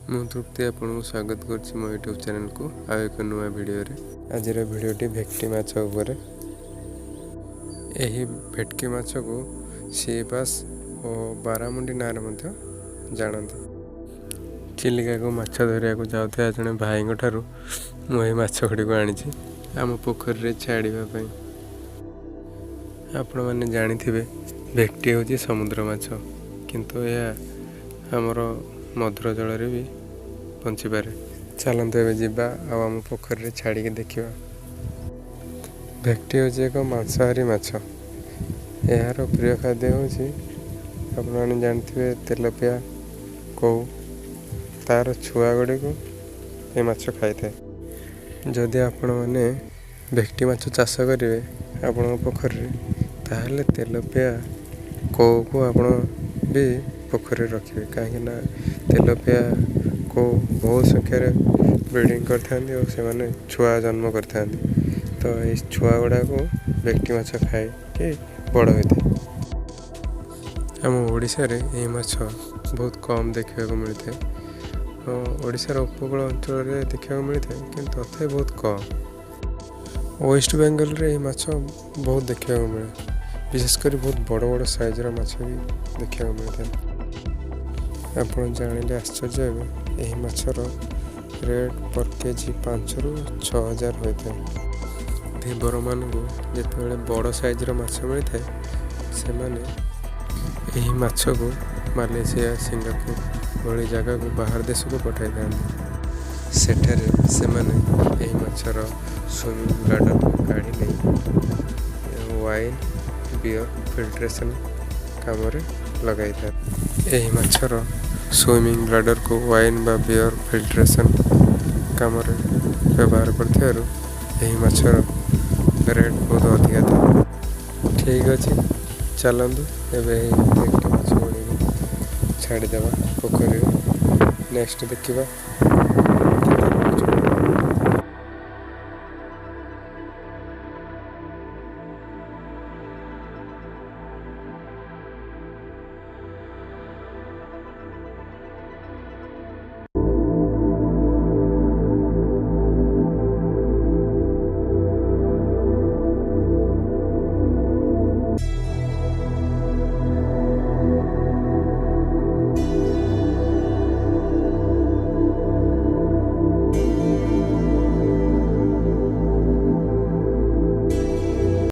ମୁଁ ତୃପ୍ତି ଆପଣଙ୍କୁ ସ୍ୱାଗତ କରୁଛି ମୋ ୟୁଟ୍ୟୁବ୍ ଚ୍ୟାନେଲକୁ ଆଉ ଏକ ନୂଆ ଭିଡ଼ିଓରେ। ଆଜିର ଭିଡ଼ିଓଟି ଭେଟକି ମାଛ ଉପରେ। ଏହି ଭେଟକି ମାଛକୁ ସି ବାସ୍ ଓ ବାରାମୁଣ୍ଡି ନାଁରେ ମଧ୍ୟ ଜାଣନ୍ତି। ଚିଲିକାକୁ ମାଛ ଧରିବାକୁ ଯାଉଥିବା ଜଣେ ଭାଇଙ୍କ ଠାରୁ ମୁଁ ଏହି ମାଛ ଗୁଡ଼ିକୁ ଆଣିଛି ଆମ ପୋଖରୀରେ ଛାଡ଼ିବା ପାଇଁ। ଆପଣମାନେ ଜାଣିଥିବେ, ଭେଟକି ହେଉଛି ସମୁଦ୍ର ମାଛ, କିନ୍ତୁ ଏହା ଆମର ମଧୁର ଜଳରେ ବି ବଞ୍ଚିପାରେ। ଚାଲନ୍ତୁ, ଏବେ ଯିବା ଆଉ ଆମ ପୋଖରୀରେ ଛାଡ଼ିକି ଦେଖିବା। ଭେଟକି ହେଉଛି ଏକ ମାଂସାହାରୀ ମାଛ। ଏହାର ପ୍ରିୟ ଖାଦ୍ୟ ହେଉଛି, ଆପଣମାନେ ଜାଣିଥିବେ, ତେଲପିଆ କଉ। ତାର ଛୁଆ ଗୁଡ଼ିକୁ ଏ ମାଛ ଖାଇଥାଏ। ଯଦି ଆପଣମାନେ ଭେଟକି ମାଛ ଚାଷ କରିବେ ଆପଣଙ୍କ ପୋଖରୀରେ, ତାହେଲେ ତେଲପିଆ କଉକୁ ଆପଣ ବି ପୋଖରୀରେ ରଖିବେ, କାହିଁକି ନା ତେଲପିଆ କଉ ବହୁତ ସଂଖ୍ୟାରେ ବ୍ରିଡ଼ିଂ କରିଥାନ୍ତି ଓ ସେମାନେ ଛୁଆ ଜନ୍ମ କରିଥାନ୍ତି। ତ ଏଇ ଛୁଆ ଗୁଡ଼ାକୁ ଭେଟକି ମାଛ ଖାଇକି ବଡ଼ ହୋଇଥାଏ। ଆମ ଓଡ଼ିଶାରେ ଏହି ମାଛ ବହୁତ କମ୍ ଦେଖିବାକୁ ମିଳିଥାଏ। ଓଡ଼ିଶାର ଉପକୂଳ ଅଞ୍ଚଳରେ ଦେଖିବାକୁ ମିଳିଥାଏ, କିନ୍ତୁ ତଥାପି ବହୁତ କମ୍। ୱେଷ୍ଟ ବେଙ୍ଗଲରେ ଏହି ମାଛ ବହୁତ ଦେଖିବାକୁ ମିଳେ। ବିଶେଷ କରି ବହୁତ ବଡ଼ ବଡ଼ ସାଇଜ୍ର ମାଛ ବି ଦେଖିବାକୁ ମିଳିଥାଏ। ଆପଣ ଜାଣିଲେ ଆଶ୍ଚର୍ଯ୍ୟ ହେବେ, ଏହି ମାଛର ରେଟ୍ ପର୍ କେଜି 5ରୁ 6 ହଜାର ହୋଇଥାଏ। ଧୀବରମାନଙ୍କୁ ଯେତେବେଳେ ବଡ଼ ସାଇଜ୍ର ମାଛ ମିଳିଥାଏ, ସେମାନେ ଏହି ମାଛକୁ ମାଲେସିଆ, ସିଙ୍ଗାପୁର ଭଳି ଜାଗାକୁ, ବାହାର ଦେଶକୁ ପଠାଇଥାନ୍ତି। ସେଠାରେ ସେମାନେ ଏହି ମାଛର ସୁଇମିଂ ବ୍ଲାଡରକୁ କାଢ଼ି ନେଇ ୱାଇନ୍, ବିୟର ଫିଲ୍ଟ୍ରେସନ୍ କାମରେ ଲଗାଇଥାନ୍ତି। ଏହି ମାଛର ସୁଇମିଂ ବ୍ଲାଡରକୁ ୱାଇନ୍ ବା ବିୟର ଫିଲ୍ଟ୍ରେସନ୍ କାମରେ ବ୍ୟବହାର କରୁଥିବାରୁ ଏହି ମାଛର ରେଟ୍ ବହୁତ ଅଧିକା ଥାଏ। ଠିକ୍ ଅଛି, ଚାଲନ୍ତୁ, ଏବେ ଏହି ଭେଟକି ମାଛ ଗୁଡ଼ିକୁ ଛାଡ଼ିଦେବା ପୋଖରୀରେ। ନେକ୍ସଟ ଦେଖିବା।